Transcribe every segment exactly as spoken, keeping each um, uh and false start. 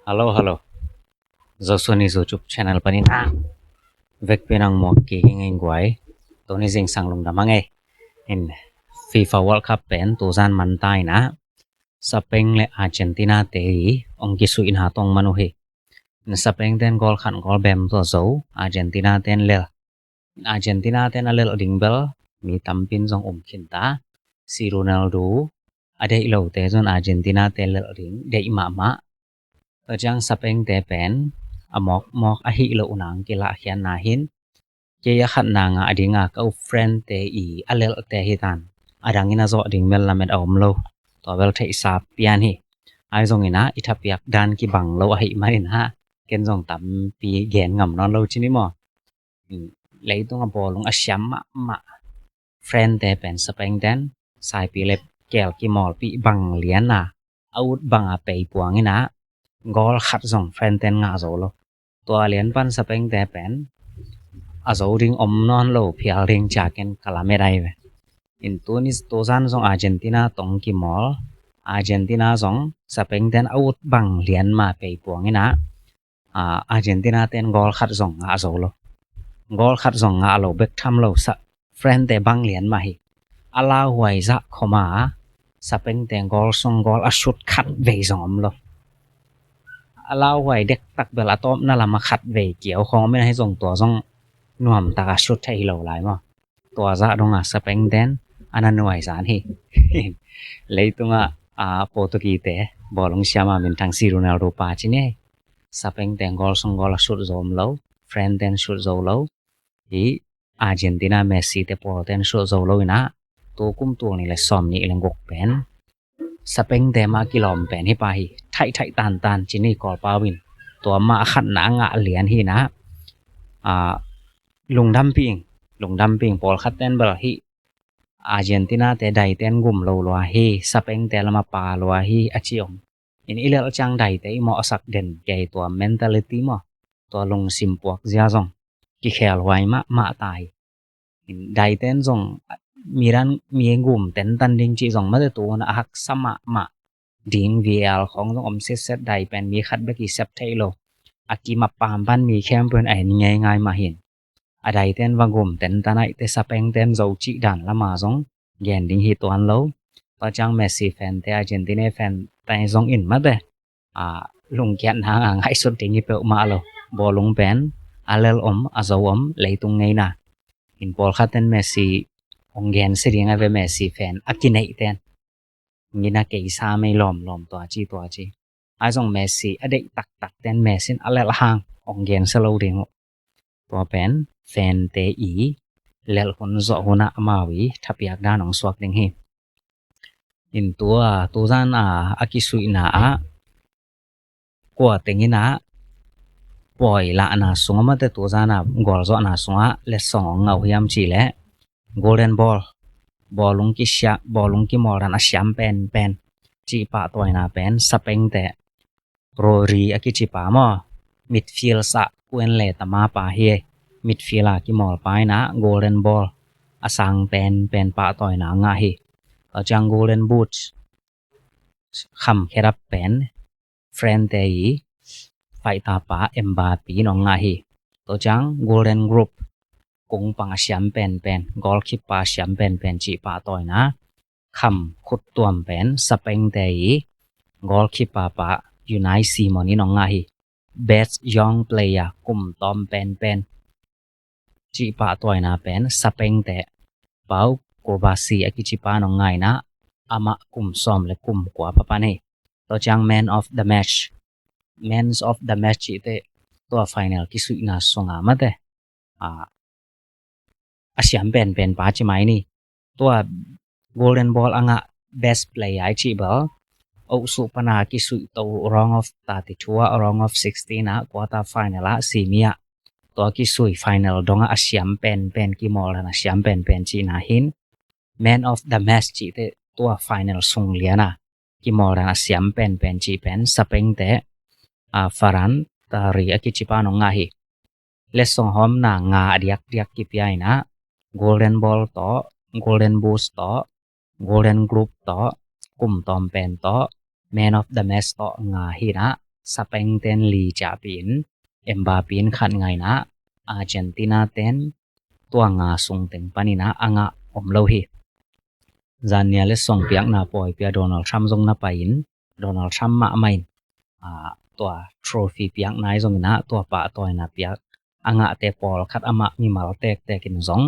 Hello, hello. Zo Suni YouTube channel panin a vekpi nang muak kik hi ing ei guai. Tuni zingsang lungdam hang ei. In FIFA World Cup pen tuzan man ta in a, Spain le Argentina te hi ong kisuihna tawh man uh hi. In Spain ten goal khat goal bem tawh zo, Argentina ten lel. Argentina ten a lelh ding bel mi tampin zong um khin ta. Si Ronaldo a deih lote zong Argentina te lelh ding deih mahmah. Tua ciang Spain te pen a mawkmawk a hih loh nang kilahkhiatna hin, kei a khatna ngah ding a, ka u friend te i a lelhte hi tan. A dangin a zawh ding bel lamet a om lo. Tua bel theihsa pian hi. Ahi zongin a i thapiak dan kibang lo ahih manin a, ken zong tampi gen ngam nawn lo ci ni maw. Leitung a bawlung a siam mahmah friend te pen Spain ten saipi le keel kimawlpih bang lian a, a ut bang a pei puang in a, goal khat zong friend ten ngah zo lo. Tua lian pan Spain te pen a zo ding om nawn lo phial ding ci a ken ka lamet ahi ve. In tuni tuzan zong Argentina tong kimawl, Argentina zong Spain ten a ut bang lian ma pei puang in a, a, Argentina ten goal khat zong ngah zo lo. Goal khat zong ngah lo bek tham lo sa, friend te bang lian mah hi. A lauhuai zah khawm a, Spain te goal sung goal a sut khat vei zong om lo. A lauhuai dektak bel a tawpna lam a khat vei kiau khawng om in ahi zong tua zong nuamtak a sut thei hi lo lai maw. Tua zah dong a Spain ten a na nuai zan hi. Leitung a, a, Portuguese te bawlung siam a minthang si Ronaldo pa ci ni. Spain ten goal sung goal a sut zo om lo, friend ten sut zo lo. Hi Argentina Messi te pawl ten sut zo lo in a, tu kum tul nih le sawm nih le guk pen Spain te mah kilawm pen hi pa hi. Thaih thaih tantan ci ni Kawlpau in. Tua mah a khatna a ngah lian hi in a, a, lungdampih ing, lungdampih ing. Pawlkhat ten bel hi Argentina te dai ten gum lo lua hi, Spain te lam a pa lua hi a ci om. In i lelh ciang dai te i mawhsak den kei tua mentality maw, tua lungsim puak zia zong kikhel huai mahmah ta hi. In dai ten zong mi dan mi gum tentan ding cih zong mate tu hun a haksa mahmah ding, VAR khawng zong om sitset, dai pen mi khat bek i sep thei lo. A kim a pam pan mi khempeuh in a en ngeingai mah hi in. A dai ten va gum tentan ahih teh Spain ten zo cih dan lam a zong gen ding hi tuan lo. Tua ciang Messi fan te, Argentina fan te zong in mate, a, lungkiatna a ngaihsut ding hi peuhmah lo. Bawlung pen a lel om, a zo om, leitung ngeina. In pawlkhat ten Messi hong gensia ding a ve, Messi fan a kineih ten. Ngeina kei sa mei lawmlawm tua ci tua ci. Ahi zong Messi a deih taktak ten Messi in a lelh hang hong gensia lo ding uh. Tua pen fan te i lelh hun zawh hun ah amau i thapiak dan hong suak ding hi. In tua tuzan a, a kisuihna ah kua teng in a pawi lahna sung ah mate tuzan a gualzawhna sung ah letsong hong ngah uh hiam cih leh Golden Ball, bawlung kisia, bawlung kimawl dan a siam penpen cih pahtawina pen Spain te Rodri a kici pa maw, midfield ah kuen le tama pa hi. Midfield a kimawl pa in a Golden Ball a sang penpen pahtawina ngah hi. Tua ciang Golden Boot kham khedap pen France te i faita pa Mbappe in hong ngah hi. Tua ciang Golden Glove kungpang a siam penpen, goalkeeper a siam penpen cih pahtawina kham khuttuam pen Spain te i goalkeeper pa Unai Simon in hong ngah hi. Best young player kum tawm penpen cih pahtawina pen Spain te Pau Cubarsí a kici pa in hong ngah in a, amah kum sawm le kum kua pha pan hi. Tua ciang man of the match. Man of the match cih teh tua final kisuihna sung a mate, a, a siam penpen pa ci mai ni. Tua Golden Ball a ngah best player i cih bel, oh suh pan a kisuih to round of thirty-two ah, round of sixteen ah, quarter final ah, semi ah, tua kisuih final dong ah a siam penpen, kimawl dan a siam penpen cihna hi in, man of the match cih teh tua final sung lian a kimawl dan a siam penpen cih pen Spain te, a, Ferran Torres a kici pa in hong ngah hi. Letsong hawmna nga a diakdiak kipia in a, Golden Ball tawh, Golden Boot tawh, Golden Glove tawh, kum tawm pen tawh, man of the match tawh nga hi in a, Spain ten li ciahpih in, Mbappe in khat ngah in ah, Argentina ten tua nga sung teng panin ah a ngah om lo hi. Zan ni a letsong piakna pawi pia Donald Trump zong na pai in, Donald Trump mahmah in, ah, tua trophy piakna ahi zongin ah, tua pahtawina piak a ngahte pawlkhat amah mimal tektek in zong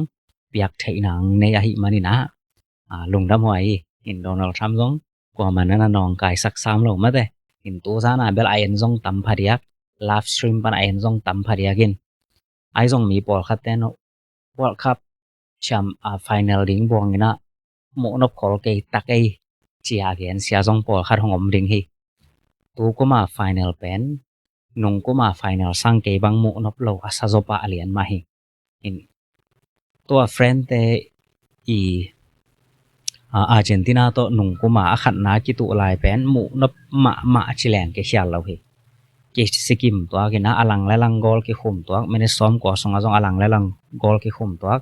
piak theihna nei ahih manin ah, ah, lungdam huai hi. In Donald Trump zong kuamah na nawngkaisak sam lo mate. In tu zan a bel a en zong tam phadiak, live stream pan a en zong tam phadiak in. Ahi zong mi pawlkhat ten World Cup ciam, ah, final ding buang in ah muhnop khol kei ta kei ci a gen sia zong pawlkhat hong om ding hi. Tu kuma final pen, nung kuma final sang kei bang muhnop lo a sa zaw pah lian mah hi. In tua France te i, ah, Argentina tawh nung kuma a khatna kituh lai pen muhnop mahmah ci leng kikhial lo hi. Kisikim tuak in ah, a lang le lang goal kikhum tuak, minute sawm kua sungah zong a lang le lang goal kikhum tuak,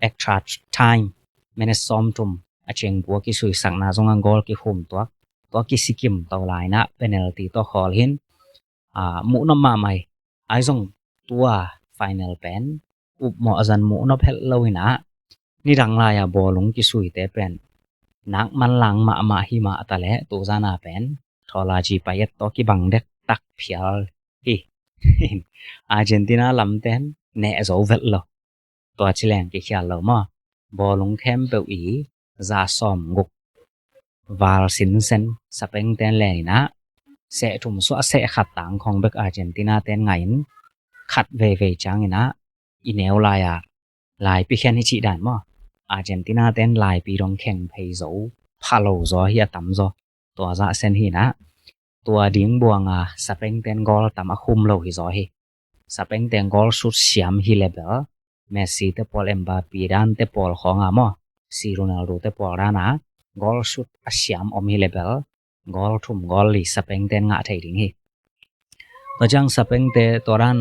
extra time, minute sawm thum a cengpu a kisuisakna zong a goal kikhum tuak, tua kisikim to lai in ah penalty tawh khawl hi in, ah, muhnop mahmah hi. Ahi zong tua final pen upmawh a zan muhnop het lo in ah, nidang lai a bawlung kisuite pen nak manlang mahmah hi mah ta leh, tu zan a pen Tawlaji Payet tawh kibang dektak phial hi. Argentina lamten neh zo vet lo. Tua ci leng kikhial lo maw. Bawlung khempeuh i za sawm guk val sinsen Spain ten len in ah, seh thum suah seh khat tang khong bek Argentina ten ngah in, khat veivei ciangin ah i neu lai a laipi khen hi cih dan maw. Argentina ten laipi dong kheng phei zo, pha lo zaw hi a tam zaw. Tua zah sen hi in ah, tua ding buang a Spain ten goal tam a khum lo hi zaw hi. Spain ten goal sut siam hi le bel, Messi te pawl, Mbappe dan te pawl khawng a maw, si Ronaldo te pawl dan a goal sut a siam om hi le bel, goal thum goal li Spain ten ngah thei ding hi. Tua ciang Spain te tua dan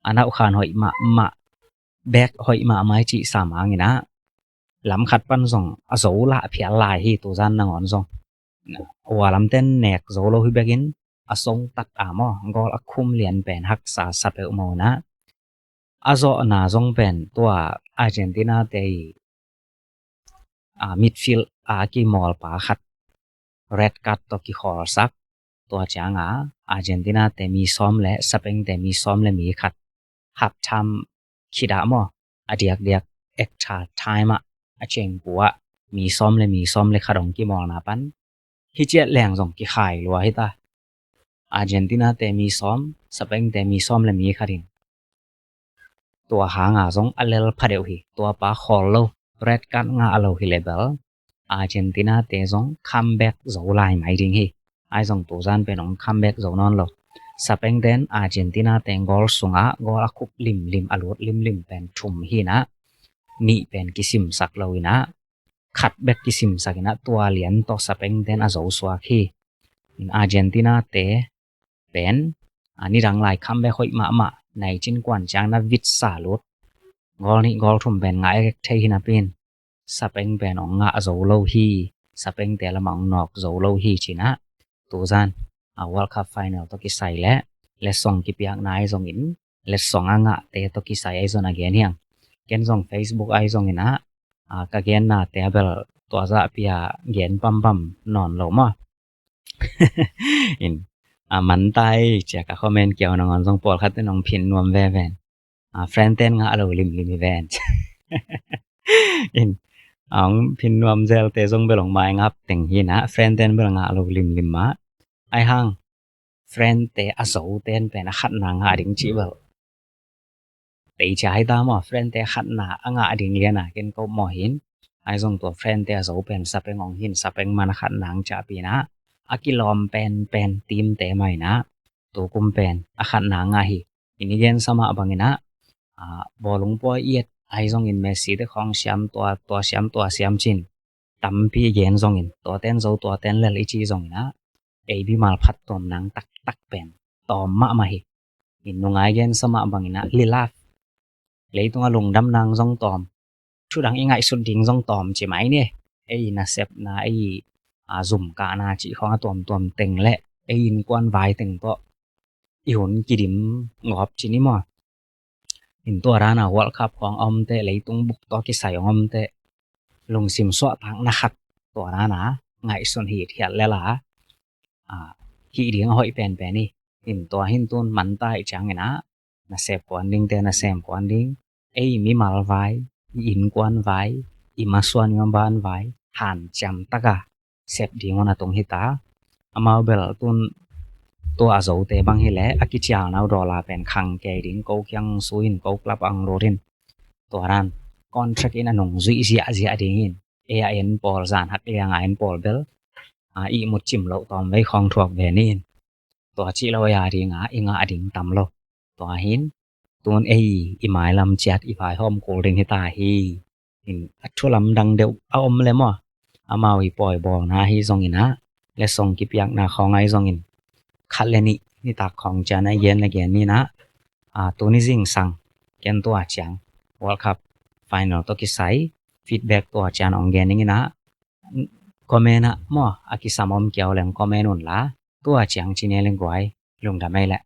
a nauhkhan hoih mahmah, bek hoih mahmah i cih sam hangin ah, lam khat pan zong a zo lah phial lai hi, tu zan nangawn zong. Ua lamten nek zo lo hi bekin, a song tat a maw, goal a khum lian pen haksa sa peuhmah in ah, a zawhna zong pen tua Argentina te i, ah, midfield a kimawlpa khat red card tawh kikhawlsak. Tua ciang a Argentina te mi sawm le Spain te mi sawm le mi khat half time khit ah maw, a diakdiak extra time ah, a cengpu ah mi sawm le mi sawm le khat hong kimawlna pan hi ciat leng zong kikhai lua hi ta. Argentina te mi sawm, Spain te mi sawm le mi khat in. Tua hang a zong a lel pha deuh hi. Tua pa khawl lo, red card ngah lo hi le bel, Argentina te zong comeback zo lai mai ding hi. Ahi zong tu zan pen hong comeback zo nawn lo. Spain ten Argentina te goal sungah goal a khup limlim, a lut limlim pen thum hi in ah, nih pen kisimsak lo in ah, khat bek kisimsak in ah, tua lian tawh Spain ten a zo suak hi. In Argentina te pen, a, nidang lai comeback hoih mahmah, nai cin kuan ciang na vitsa lut, goal nih goal thum pen ngah ek thei hi napi in, Spain pen hong ngah zo lo hi, Spain te lamah hong nawk zo lo hi ci in ah, tu zan, a, World Cup final tawh kisai le letsong kipiakna ahi zongin, letsong a ngahte tawh kisai ahi zong a gen hi hang. Ken zong Facebook ahi zongin ah, a, ka gennate a bel tua zahpi a gen pampam nawn lo maw. In, a, man ta ei ci a ka comment kiau nangawn zong pawlkhat ten hong phin nuam veve in. A, France ten ngah lo limlim hi ven. In, a, hong phin nuam zelte zong bel hong maingap teng hi in ah, France ten bel ngah lo limlim mah. Ahi hang, France te a zo ten pen a khatna ngah ding cih bel teicia hi ta maw, France te a khatna a ngah ding lian a ken ko maw hi in. Ahi zong tua France te a zo pen Spain hong hi in, Spain man a khatna hong ciahpih in ah, a kilawm penpen team te mah hi in ah, tu kum pen a khatna ngah hi. In i gensa mah bangin ah, a, bawlung pawi i et ahi zongin Messi te khawng siam, tua, tua siam, tua siam ci in tampi i gen zongin, tua ten zo, tua ten lel i cih zongin ah, ei bimal phat tawm nang taktak pen tawm mahmah hi. In nungai gensa mah bangin ah, lilaf, leitung a lungdam nang zong tawm, thudang i ngaihsut ding zong tawm ci mai ni. Ei nasepna, ei, a, zumkahna cih khawng a tuamtuam teng le ei innkuan vai teng tawh i hun kidim ngawp ci ni maw. In tua dana World Cup khawng a omte, leitung buk tawh kisai a omte, lungsim suahtakna khat tua dana ngaihsun hithiat lela, a, hih ding a hoih penpen hi. In tua hin tun manta i ciangin ah, na sep kuan dingte na sem kuan ding, ei mimal vai, i innkuan vai, i masuan i maban vai hanciam taka sep ding hun a tung hita. Amau bel tun tua a zote bang hileh a kicialna uh dawla pen khang kei ding, ko kiang suin, ko club ang lutin, tua dan contract in a nungzuih ziahziah dingin, ei a en pawl, zan hak lianga en pawl bel, a, ihmut cim loh tawm vei khawng thuak ve nin. Tua cih lo ei a dinga i ngah ding tam lo. Tua hin tun ei i mailam ciat i vaihawm kul ding hita hi. In a thu lamdang deuh a om le maw, amau i pawi bawlna hi zongin ah, le song kipiakna khawng ahi zongin, khat le nih nitak khawng cian a i gen le gen ninah, a, tuni zingsang ken tua ciang World Cup final tawh kisai feedback tua cian ong gen ninginah, comment ah maw, a kisam om kiau leng comment unla, tua ciang ci ne leng guai, lungdam ei leh.